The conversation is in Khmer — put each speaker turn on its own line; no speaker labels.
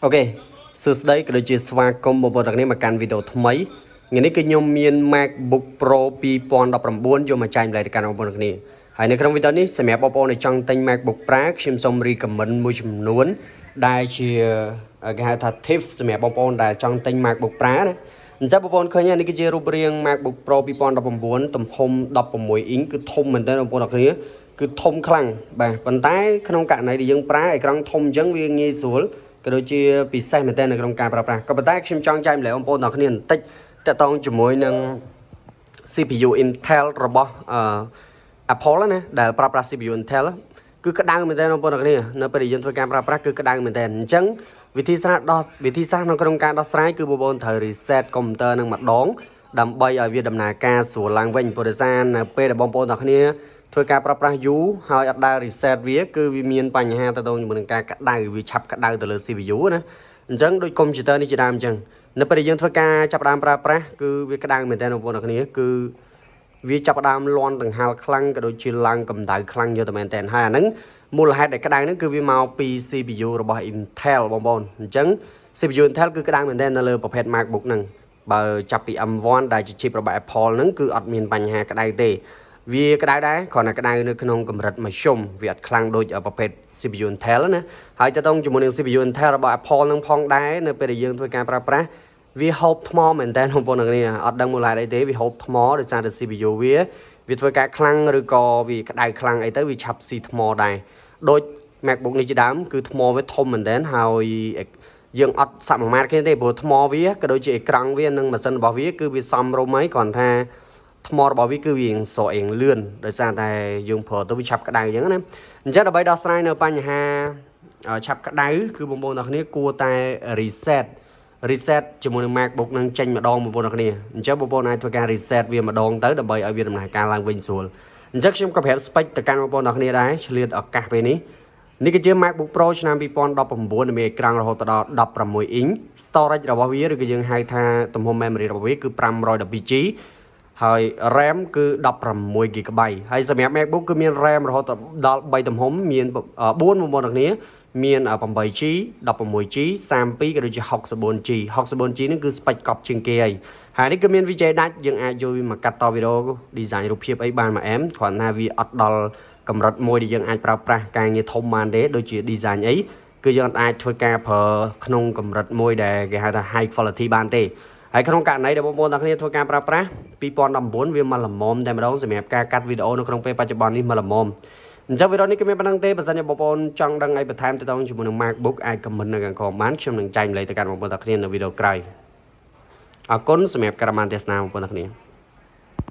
OK សួស្តីក៏ដូចជាស្វាគមន៍បងប្អូនទាំងគ្នាមកកាន់វីដេអូថ្មីថ្ងៃនេះគឺខ្ញុំមាន MacBook Pro 2019យកមកចែករំលែកទៅកាន់បងប្អូនទាំងគ្នាហើយនៅក្នុងវីដេអូនេះសម្រាប់បងប្អូនដែលចង់ទិញ MacBook Pro ខ្ញុំសូម recommend មួយចំនួនដែលជាគេហៅថា tip សម្រាប់បងប្អូនដែលចង់ទិញ MacBook Pro ណា។អញ្ចឹងបងប្អូនឃើញហើយនេះគឺជារូបរាង MacBook Pro 2019ទំហំ16អ៊ីងគឺធំមែនទែនបងប្អូនទាំងគ្នាគឺធំខ្លាំងបាទប៉ុន្តែក្នុងករណីដែលយើងប្រើអេក្រង់ធំអញ្ចឹងវាងាយស្រួលក៏ដូចជាពិសេសមែនទែននៅក្នុងការប្រើប្រាស់ក៏ប៉ុន្តែខ្ញុំចង់ចែករំលែកបងប្អូនទាំងគ្នាបន្តិចតាក់ទងជាមួយនឹង CPU Intel របស់Apple ណាដែលប្រើប្រាស់ CPU Intel គឺក្តៅមែនទែនបងប្អូនទាំងគ្នានៅពេលដែលយើងធ្វើការប្រើប្រាស់គឺក្តៅមែនទែនអញ្ចឹងវិធីសាស្ត្រដោះវិធីសាស្ត្រនៅក្នុងការដោះស្រាយគឺបងប្អូនត្រូវ reset កុំព្យូទ័រនឹងម្ដងដើម្បីឲ្យវាដំណើរការស្រួលឡើងវិញព្រោះដោយសារនៅពេលដែលបងប្អូនទាំងគ្នាធ្វើការប្រើប្រាស់យូរហើយអត់ដែល reset វាគឺវាមានបញ្ហាទៅជាមួយនឹងការក្តៅវាឆាប់ក្តៅទៅលើ CPU ណា។អញ្ចឹងដូចកុំព្យូទ័រនេះជាដើមអញ្ចឹងនៅពេលដែលយើងធ្វើការចាប់ផ្ដើមប្រើប្រាស់គឺវាក្តៅមែនទែនបងប្អូនទាំងគ្នាគឺវាចាប់ផ្ដើមលាន់ដង្ហាលខ្លាំងក៏ដូចជាឡើងកម្ដៅខ្លាំងយកតែមែនទែនហើយអាហ្នឹងមូលហេតុដែលក្តៅហ្នឹងគឺវាមកពី CPU របស់ Intel បងប្អូនអញ្ចឹង CPU Intel គឺក្តៅមែនទែននៅលើប្រភេទ MacBook ហ្នឹងបើចាប់ពី M1 ដែលជា chip របស់ Apple ហ្នឹងគឺអត់មានបញ្ហាក្តៅទេវាក្តៅដែរគ្រាន់តែក្តៅនៅក្នុងកម្រិតមធ្យមវាអត់ខ្លាំងដូចប្រភេទ CPU Intel ណាហើយទៅតងជាមួយនឹង CPU Intel របស់ Apple ហ្នឹងផងដែរនៅពេលដែលយើងធ្វើការប្រើប្រាស់វាហូបថ្មមែនតើបងប្អូនទាំងនេះអត់ដឹងមូលហេតុអីទេវាហូបថ្មដោយសារតែ CPU វាវាធ្វើការខ្លាំងឬក៏វាក្តៅខ្លាំងអីទៅវាឆាប់ស៊ីថ្មដែរដូច MacBook នេះជាដើមគឺថ្មវាធំមែនតើហើយយើងអត់សមាមាត្រគ្នាទេព្រោះថ្មវាក៏ដូចជាអេក្រង់វានិងម៉ាស៊ីនរបស់វាគឺវាសមរម្យហើយគ្រាន់ថាថ្មរបស់វាគឺវាស្រកអៀងលឿនដោយសារតែយើងប្រើទៅវាឆាប់ក្តៅអញ្ចឹងណាអញ្ចឹងដើម្បីដោះស្រាយនៅបញ្ហាឆាប់ក្តៅគឺបងប្អូនទាំងគ្នាគួរតែ reset ជាមួយនឹង MacBook នឹងចេញម្ដងបងប្អូនទាំងគ្នាអញ្ចឹងបងប្អូនអាចធ្វើការ reset វាម្ដងទៅដើម្បីឲ្យវាដំណើរការឡើងវិញស្រួលអញ្ចឹងខ្ញុំក៏ប្រាប់ spec ទៅកាន់បងប្អូនទាំងគ្នាដែរឆ្លៀតឱកាសពេលនេះនេះគឺជា MacBook Pro ឆ្នាំ2019ដែលមានអេក្រង់រហូតដល់16អ៊ីង storage របស់វាឬក៏យើងហៅថាទំហំ memory របស់វាគឺ 512 GB ហើយ RAM គឺ 16 GB ហើយសម្រាប់ MacBook គឺមាន RAM រហូតដល់3ទំហំមាន4បងប្អូនទាំងគ្នាមាន 8 GB 16 GB 32ក៏ដូចជា 64 GB 64 GB ហ្នឹងគឺ spec កប់ជាងគេហើយហើយនេះគឺមាន VGA ដាច់យើងអាចយកវាមកកាត់តវីដេអូ design រូបភាពអីបានមួយអែមគ្រាន់តែវាអត់ដល់កម្រិតមួយដែលយើងអាចប្រើប្រាស់ការងារធំបានទេដូចជា design អីគឺយើងអាចធ្វើការប្រើក្នុងកម្រិតមួយដែលគេហៅថា high quality បានទេហើយក្នុងករណីដែលបងប្អូនទាំងគ្នាធ្វើការប្រើប្រាស់2019វាមកល្មមតែម្ដងសម្រាប់ការកាត់វីដេអូនៅក្នុងពេលបច្ចុប្បន្ននេះមកល្មមអញ្ចឹងវីដេអូនេះគឺមានប៉ុណ្ណឹងទេបើសិនជាបងប្អូនចង់ដឹងអីបន្ថែមទៅតជាមួយនឹង MacBook អាច comment នៅខាងក្រោមបានខ្ញុំនឹងចែករំលែកទៅកាន់បងប្អូនទាំងគ្នានៅវីដេអូក្រោយអរគុណសម្រាប់ការបានទស្សនាបងប្អូនទាំងគ្នា។